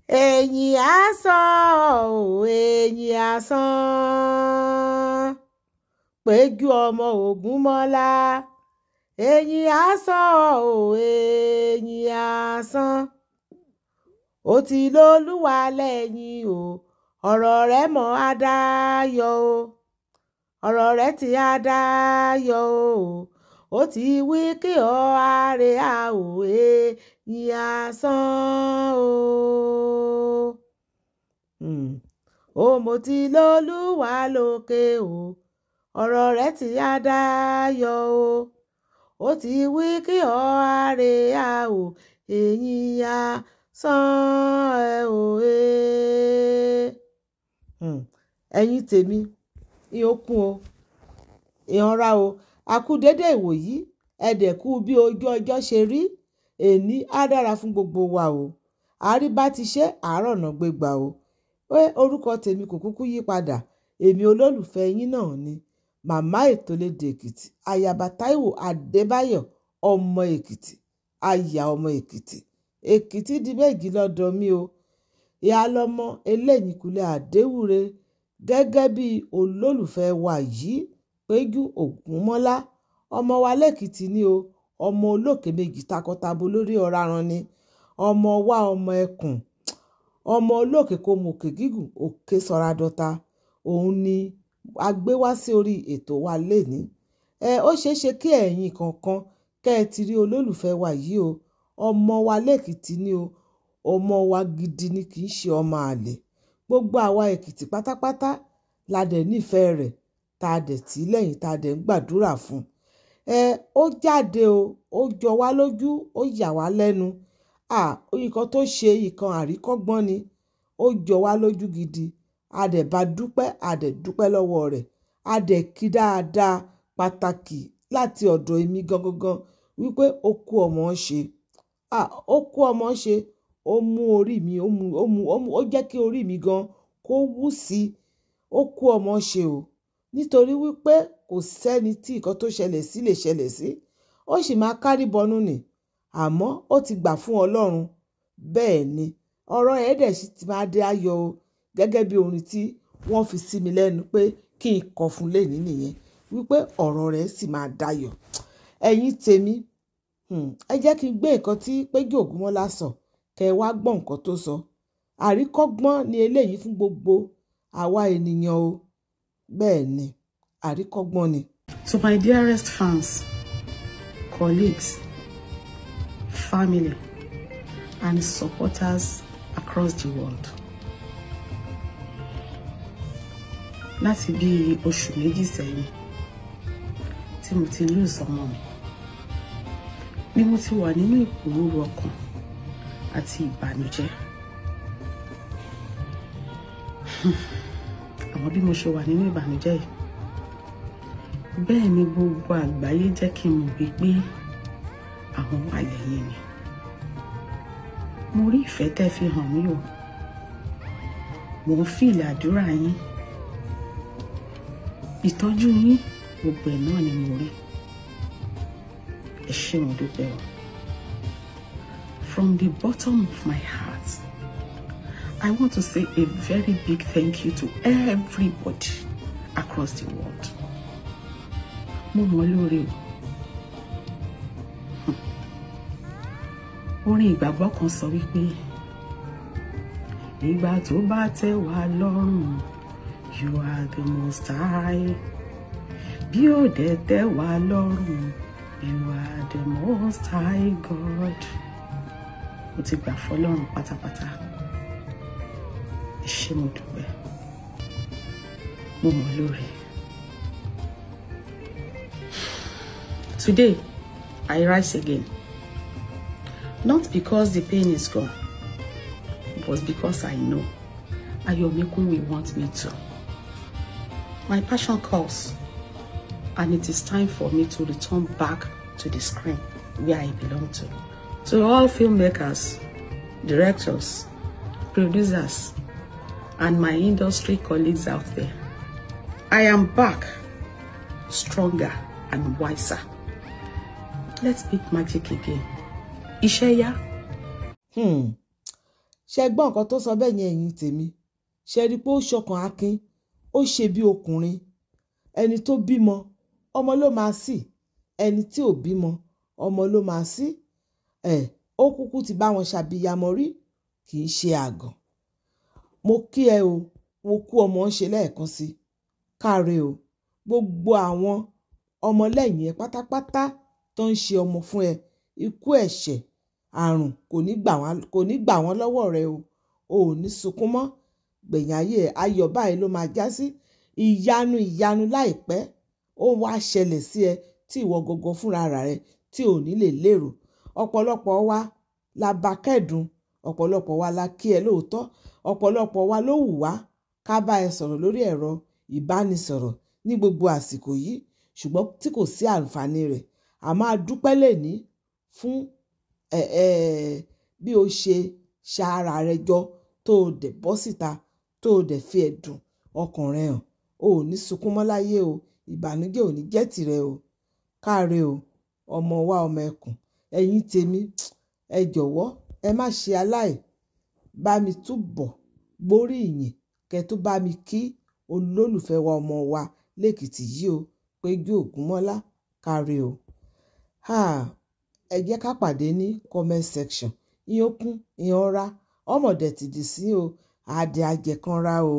Ẹ̀yìn asán o, ẹ̀yìn asán, Péjú ọmọ Ògúnmọ́lá. Ẹ̀yìn asán o, ẹ̀yìn asán, ó ti lólúwa lẹ́yìn o, ọ̀rọ̀ rẹ̀ mọ́ adáyọ̀ o, ọ̀rọ̀ rẹ̀ ti adáyọ̀ o, ó ti wí kí ọ àárẹ̀ a ò, ẹ̀yìn asán o. Ó mo ti lólúwa lókè o, ọ̀rọ̀ rẹ̀ ti adáyọ̀ o, ó ti wí kí ọ àárẹ̀ a ò, ẹ̀yìn asán ẹ o ẹ. Ẹ̀yin tèmi, ìyókùn o, ìyanra o, a kú dédé ìwòyí, ẹ̀dẹ̀kú bí ojú ọjọ́ ṣe rí. Èní á dára fún gbogbo wa o. Àríbá ti ṣe àárọ̀ náà gbégbá o. Pé orúkọ tèmi kò kúkú yí padà, èmi olólùfẹ́ yín náà ni màmá ètò lédè Èkìtì, ayaba Táíwò Adébáyọ̀, ọmọ Èkìtì, aya ọmọ Èkìtì. Èkìtì di méjì lọ́dọ̀ mi o. Ìyá lọ́mọ eléyìnkùlé Àdéwúre, gẹ́gẹ́ bí olólùfẹ́ wa yìí, Péjú Ògúnmọ́lá, ọmọ wa lẹ́kìtì ni o, ọmọ olókè méjì takọtabo lórí ọ̀raràn ni, ọmọ wa ọmọ ẹkùn, ọmọ olókè kò mọ òkè gígùn, òkè sọra dọ́ta. Òun ni a gbé wá sí orí ètò wa lénìí. Ẹ ó ṣeé ṣe kí ẹ̀yin kankan kẹ́ ẹ ti rí olólùfẹ́ wa yìí o. Ọmọ wa lẹ́kìtì ni o, ọmọ wa gidi ni, kì í ṣe ọmọ àlè. Gbogbo àwa Èkìtì pátápátá la dẹ̀ nífẹ̀ẹ́ rẹ̀, tá a dẹ̀ tí lẹ́yìn, tá a dẹ̀ ń gbàdúrà fún un. Ẹ ó jáde o, ó jọ wá lójú, ó yà wá lẹ́nu. À, nǹkan tó ṣe ìkan àríkọ́gbọ́n ni, ó jọ wá lójú gidi. A dẹ̀ bá dúpẹ́, a dẹ̀ dúpẹ́ lọ́wọ́ rẹ̀, a dẹ̀ kí dáadáa pàtàkì láti ọ̀dọ̀ èmi gangan wípé ó kú ọmọ ṣe. À, ó kú ọmọ ṣe, ó mú orí mi, ó mú, ó mú, ó mú, ó jẹ́ kí orí mi gan kó wú sí i. Ó kú ọmọ ṣe o, nítorí wípé kò sẹ́ni tí nǹkan tó ṣẹlẹ̀ sí lè ṣẹlẹ̀ sí. Ó sì máa kárí bọnú ni, àmọ́ ó ti gbà fún Ọlọ́run. Bẹ́ẹ̀ ni ọ̀rọ̀ ẹ̀ dẹ̀ sì ti máa dé ayọ̀ o, gẹ́gẹ́ bí orin tí wọ́n fi sí mi lẹ́nu pé kí n kọ fún lẹ́ni nìyẹn, wípé ọ̀rọ̀ rẹ̀ sì máa dayọ̀. Ẹ̀yin tèmi, ẹ jẹ́ kí n gbé nǹkan tí Péjú Ògúnmọ́lá sọ, kẹ́ ẹ wá gbọ́ nǹkan tó sọ. Àríkọ́gbọ́n ni eléyìí fún gbogbo àwa ènìyàn o. Bẹ́ẹ̀ ni, àríkọ́gbọ́n ni. To my dearest fans, colleagues, family, and supporters across the world. Láti bí oṣù méjì sẹ́yìn tí mo ti lose ọmọ mi, ni mo ti wà nínú ìpòrúru ọkàn àti ìbànújẹ́. Àmọ́ bí mo ṣe wà nínú ìbànújẹ́ yìí, bẹ́ẹ̀ ni gbogbo àgbáyé jẹ́ kí n mọ̀ wípé àwọn wà lẹ́yìn mi. Mo rí ìfẹ́ tẹ́ fi hàn mí o. Mò ń fìlà àdúrà yín, ìtọ́jú yín, gbogbo ẹ̀ náà ni mo rí. Ẹ ṣé, mo dúpẹ́ o. From the bottom of my heart, I want to say a very big thank you to everybody across the world. Mo mọ̀ lóore o. Orin ìgbàgbọ́ kan sọ wípé ìgbà tó bá tẹ́ wá lọ́rùn, you are the most high. Bí ó dẹ̀ tẹ́ wá lọ́rùn, you are the most high God. Mo ti gbà fọ́lọ́run pátápátá. Ẹ ṣé, mo dúpẹ́. Mo mọ̀ lóore. Today, I rise again. Not because the pain is gone, but because I know Ayomikun will want me to. My passion calls, and it is time for me to return back to the screen where I belong to. To all filmmakers, directors, producers, and my industry colleagues out there, I am back, stronger and wiser. Let's make magic again. Iṣẹ́ yá. Ṣe gbọ́ nǹkan tó sọ bẹ́ẹ̀ yẹn, ẹ̀yin tèmi? Ṣe rí i pé ó ṣọkàn akin, ó ṣe bí ọkùnrin. Ẹni tó bímọ, ọmọ ló máa sì. Ẹni tí ò bímọ, ọmọ ló máa sí. Ẹ̀ ó kúkú ti bá wọn ṣàbíyamọ rí, kì í ṣe àgàn. Mo kí ẹ o, mo kú ọmọ ń ṣe lẹ́ẹ̀kan sí. Káre o, gbogbo àwọn ọmọlẹ́yìn ẹ pátápátá tó ń ṣe ọmọ fún ẹ, ikú ẹ̀ṣẹ̀ àrùn kò ní gbà wọ́n lọ́wọ́ rẹ o. O ò ní sunkún mọ́. Gbẹ̀yìn ayé ẹ, ayọ̀ báyìí ló máa já sí. Ìyanu ìyanu láìpẹ́ ó wá ṣẹlẹ̀ sí ẹ tí ìwọ gọgọ fúnra rẹ tí ò ní lè lérò. Ọ̀pọ̀lọpọ̀ wa la bá kẹ́dùn, ọ̀pọ̀lọpọ̀ wa la kí ẹ lóòótọ́, ọ̀pọ̀lọpọ̀ wa ló wù wá ká bá ẹ sọ̀rọ̀ lórí ẹ̀rọ ìbánisọ̀rọ̀ ní gbogbo àsìkò yìí, ṣùgbọ́n tí kò sí àǹfààní rẹ̀. A máa dúpẹ́ lẹ́ni fún bí o ṣe ṣa ara rẹ jọ, tó o dẹ̀ bọ́ síta, tó o dẹ̀ fi ẹ̀dùn ọkàn rẹ hàn. O ò ní sunkún mọ́ láyé o, ìbànújẹ́ ò ní jẹ́ tìrẹ o. Káre o, ọmọ wa, ọmọ ẹkùn. Ẹ̀yin tèmi, ẹ jọ̀wọ́, ẹ má ṣe aláì bá mi túbọ̀ gbórí ìyìn kẹ́ tó bá mi kí olólùfẹ́ wa, ọmọ wa lẹ́kìtì yìí o, Péjú Ògúnmọ́lá. Káre o. Ẹ jẹ́ ká pàdé ní comment section. Ìyẹn kún, ìyẹn ra, ọmọdé ti dì sí o, àdé ajẹ̀kanra o.